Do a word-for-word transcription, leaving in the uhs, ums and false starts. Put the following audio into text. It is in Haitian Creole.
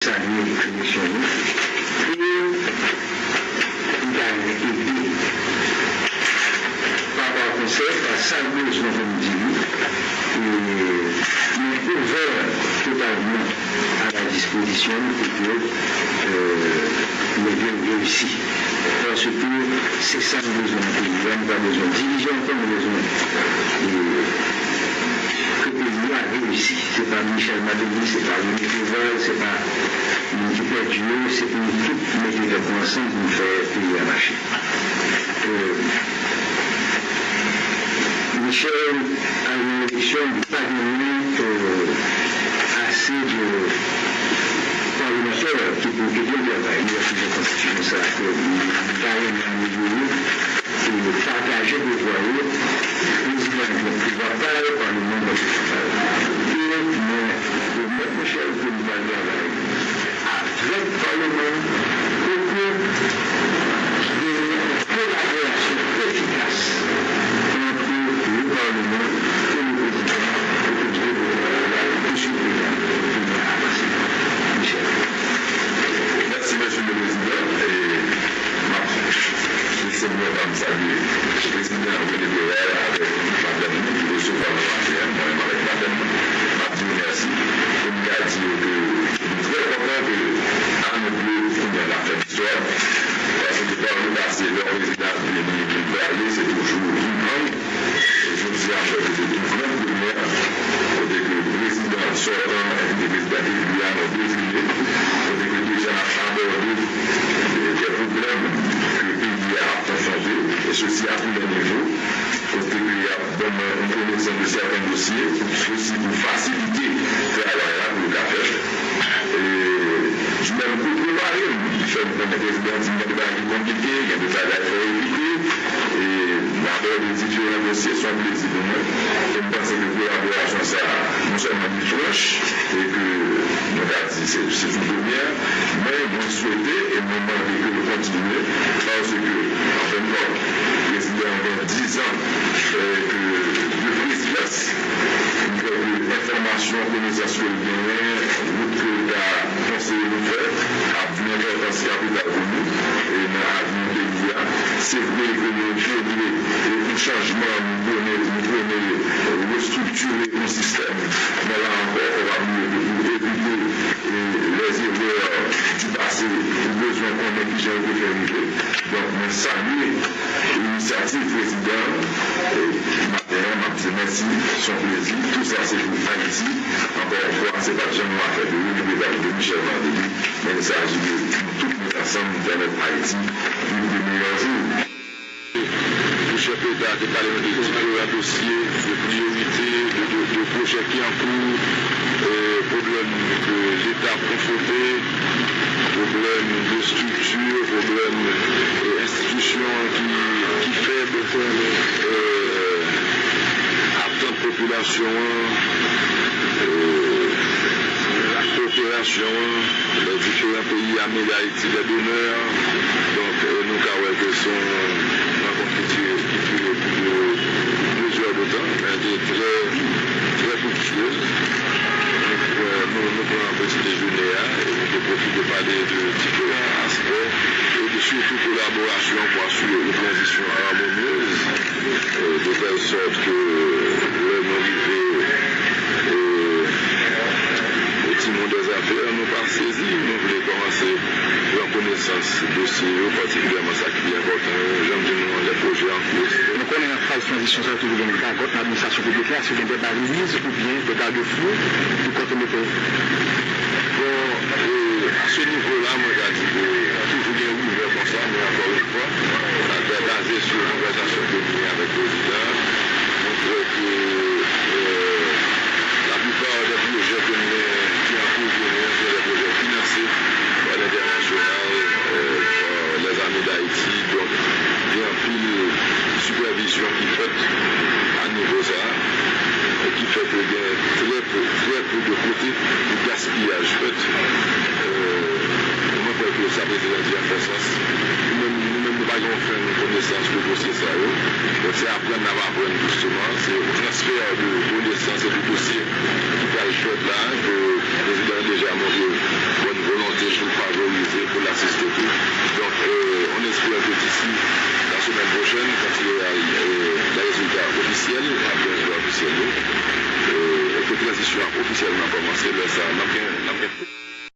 salye eleksyon yo. E li ta renmen ede pa pa konsèy, pa sa l bezwen pou m di li. E nou ouvè totalman à la disposition pour que euh, les jeunes réussissent. Paske se sa nou bezwen nan peyi a, nou pa bezwen divizyon ankò, nou bezwen eh, ke peyi a reyisi. Se pa Michel Martelly, se pa René Préval, se pa moun ki pèdi yo, se pou nou tout mete tèt nou ansanm pou nou fè peyi a mache. Euh, Michel al nan eleksyon, li pa genyen euh, ase de palematè ki pou ede l travay. Li wè kijan konstitisyon sa a fè, li ta renmen amelyore e pataje pouvwa yo. Prezidan gen pouvwa pa l, paleman gen pouvwa pa l. E mwen, Mèt Michel, pou m pral travay avèk paleman pou ke genyen yon kolaborasyon efikas ant le paleman e le prezidan pou ke devlopman peyi a posib pou nou avanse. Michel. Mèsi, Mesye le Prezidan. E m ap senpleman salye Prezidan René Préval avèk madanm li ki resevwa nou maten an, mwen menm avèk madanm mwen. M ap di yo mèsi. E m ka di yo ke nou trè kontan ke Arnaud Claude kounye a l ap fè listwa. Paske pa le pase, lè yon prezidan ap vini epi l prale, se toujou King Kong. E jodi a, m kwè ke se King Kong premye, kote ke prezidan sòtan epi ke prezidan eli a nan de zile, kote ke deja n ap abòde de pwoblèm ke peyi a ap konfwonte, e sesi a plizyè nivo, kote ke y ap ban mwen yon konesans de sèten dosye, osi pou fasilite travay la pou yo ka fèt. E di menm kou prepare m, fè m konnen prezidan di m gen de bagay ki konplike, gen de bagay fò evite, e n abòde diferan dosye, se yon plezi pou mwen. E m panse ke kolaborasyon sa a, non sèlman li franch, e ke nou ka di se, se yon premyè, men mwen swete e mwen mande ke l kontinye, paske an fen de kont, prezidan an gen dizan, e ke de prezidans, m kwè ke enfòmasyon, konesans ke l genyen, wout ke l ta konseye nou fè, ap vin enpòtan, se kapital pou nou, e nan avni peyi a. Se vre ke nou prone, e, yon chanjman, nou prone, nou prone, e, restriktire yon sistèm. Men la ankò, fò pa bliye ke pou evite, e, les erreurs du passé, ou bezwen konnen kijan yo te fè rive. Donk, mwen salye inisyativ prezidan an, e, maten an, m ap di mèsi, se yon plezi. Tou sa se pou Ayiti. Ankò yon fwa, se pa t janm yon afè de René Préval, de Michel Martelly, men il s'agit de nou tout met ansanm pèmèt Ayiti viv de meyè jou. Pou chèf Leta te pale nou de diferan dosye, de priyorite, de, de, de pwojè ki an kou, e, pwoblèm ke Leta ap konfwonte, pwoblèm de estrikti, pwoblèm, e, enstitisyon ki, ki fèb, e, atant popilasyon an, e, koperasyon an, lè diferan peyi a mele Ayiti lè donè. Donk, e, nou ka wè ke se yon rankont ki dire, ki dire plis de de zè de tan, men te trè, trè pwodigyez. Nou, e, nou, nou pran peti dejene a, e nou te pwofite pale de diferan aspè, e de sitou kolaborasyon pou asire yon tranzisyon amonyez, e, de tèl sòt ke lè nou rive, e, au timon des affaires, nou pa sezi, nou vle kòmanse pran konesans dosye yo, patikilyèman sa ki pi enpòtan yo, jan m di nou an, lè pwojè an kou, etsetera. Nou konnen nan faz tranzisyon sa a toujou gen gagòt nan administrasyon piblik la, si gen de baliz oubyen de gadefou pou kote mete. Bon, e, a se nivo la, mwen ka di ke toujou gen rimè konsa, men ankò yon fwa, sa baze sou konvèsasyon ke nou gen avèk prezidan an. Nou kwè ke, e, laplipa de pwojè ke nou gen ki an kou, ke nou gen, se de pwojè finanse pa lentènasyonal, e, pa Lèzame Dayiti. Donk, gen anpil sipèvizyon ki fèt a nivo sa a, e ki fè ke gen trè pe, trè pe de kote pou gaspiyaj fèt. E, mwen kwè ke sa prezidan di an fè sans. Nou menm, nou menm, nou pa gen okenn konesans de dosye sa yo. Donk, se aprann n ap aprann, jisteman. Se yon transfè de konesans e de dosye ki pral fèt la, ke prezidan an deja montre bòn volonte. Ofisyèl, ap gen jou ofisyèl yo. E, e ke tranzisyon an ofisyèlman kòmanse, lè sa a, n ap gen, n ap gen tout